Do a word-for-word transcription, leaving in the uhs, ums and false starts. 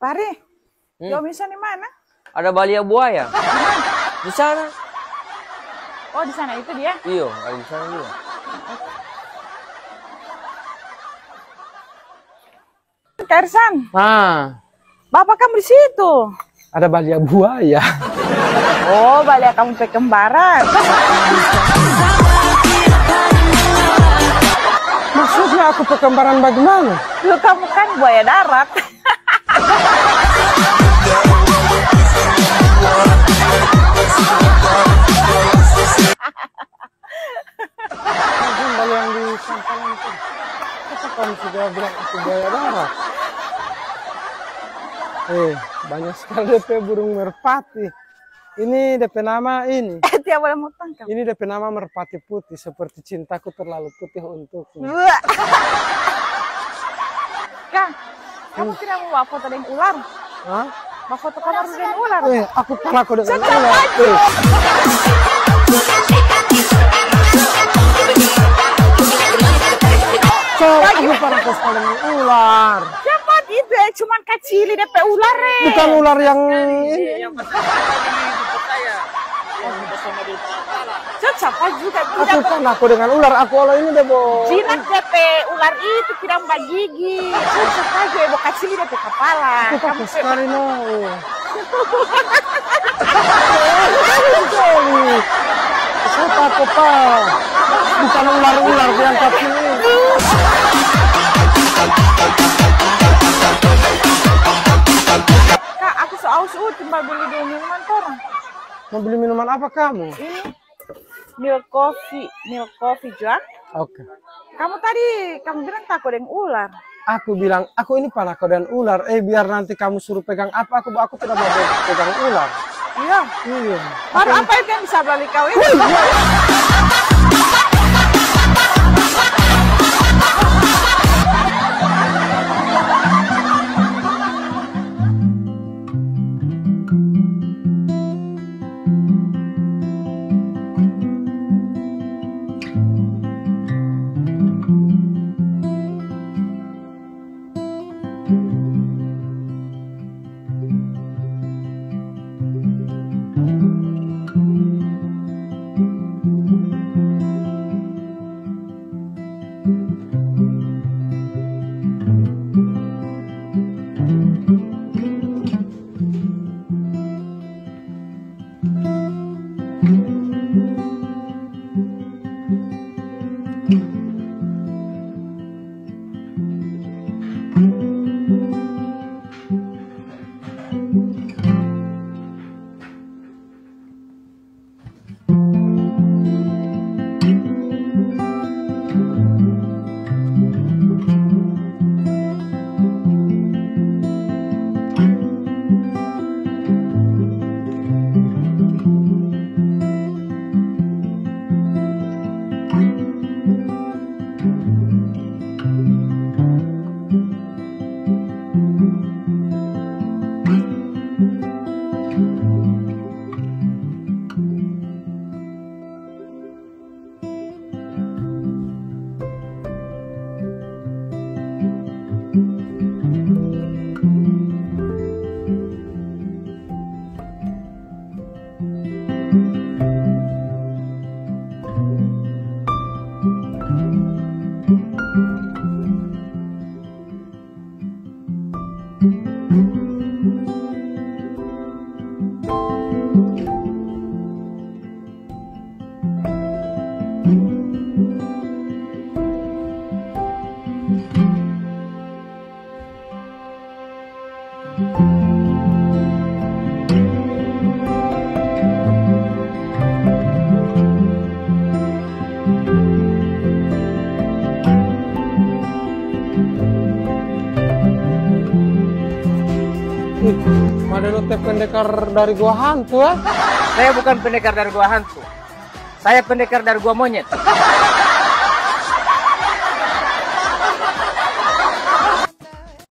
Pari, hmm. Yomisha di mana? Ada balia buaya. Di sana. Oh, di sana itu dia? Iyo, ada di sana juga. Kak Ersan. Ah. Bapak kamu di situ? Ada balia buaya. Oh, balia kamu pe kembaran. Maksudnya aku pe kembaran bagaimana? Lu kamu kan buaya darat. Langsung bale yang di Sampalan tuh. Kata kamu sudah bilang aku buaya darat. Eh, banyak sekali depe burung merpati. Ini depe nama ini. Tiap ada mau tangkap. Ini depe nama merpati putih, seperti cintaku terlalu putih untukmu. Wah. Kang, kamu tidak mau bafoto deng ular? Hah? Bafoto kamar deng ular? Eh, aku pernah kode ular. Eh. So, aku pernah kode ular. Siapa itu ya? Cuman kacili depe ular, eh. Bukan ular yang ini. Cocok apa juga. Aku pernah aku dengan ular, aku kalau ini deh, Bo. Jinak depe ular itu tidak bagigi. Cocok aja, Bo, kacili depe kepala. Aku takut sekali, no. Siapa kepala? Bukan ular-ular yang kacili. Kak, aku so aus, uh, cuma beli dua minuman torang. Mau beli minuman apa kamu? Ini milk coffee, milk coffee jua. Oke. Kamu tadi, kamu bilang tako deng ular. Aku bilang, aku ini panako deng ular. Eh, biar nanti kamu suruh pegang apa, aku, aku tidak mau pegang ular. Iya. Iya. Baru apa itu yang bisa bali kau itu? Ih, Madeno te pendekar dari gua hantu, eh? Saya bukan pendekar dari gua hantu. Saya pendekar dari gua monyet.